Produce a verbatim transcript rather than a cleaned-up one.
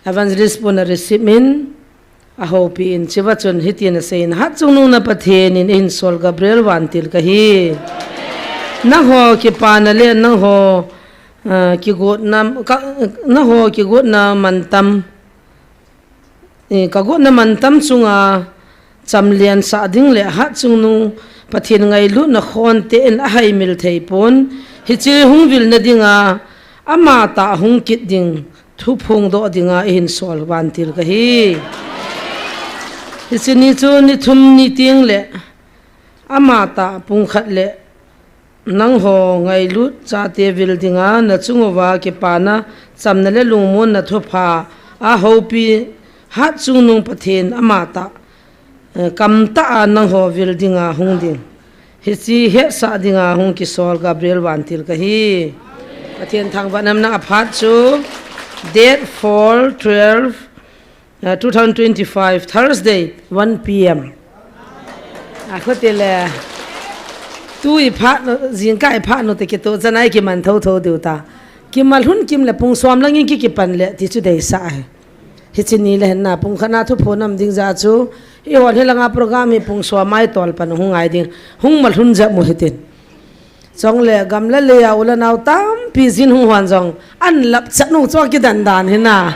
Evangelist pun a receive in, a houpi in, chiva chun hitin asei in, Hatchungnung na Pathen in eihin sol Gabriel vantil kahi. Nangho kipana le nangho, ah, kigotna, ka, nangho kigotna mantam, eh, ka gotna mantam chunga chamlian sah ding le Hatchungnung Pathen ngailutna khonte in ahaimil thei pon, hiche hung vilna dinga, ama tah hung kit ding thu phongdoh dinga eihin sol vantil kahi. Hiche ni chu ni thum ni teng le ama tah pung khat le nangho ngailut chate vil dinga na chung uva kipana chamna le lungmonna thupha a houpi Hatchungnung Pathen ama tah, eh, kamtah a nangho vil dinga hung ding. Hiche hetsah dinga hung kisol Gabriel vantil kahi. Pathen thangvahna um nang. Aphat chu date four twelve, uh, two thousand twenty-five, Thursday, one P M. A, khutile. Tu i phat nu, jingkah i phat nu te kitoh chan a i kiman thotho diu ta. Kimal hun kim le pung som lang in ki kipan le ti chu deisah ahi. Hiche ni le hin na pung khat na thu phon um ding jeh chu, i hon hi langa program hi pung som a i tol pan hung ngai ding. Hung mal hun jep u hitin. Chule gam le lei a u le nao tampi jin hung hon jong, an lap chat nu chu kidan dan hi na.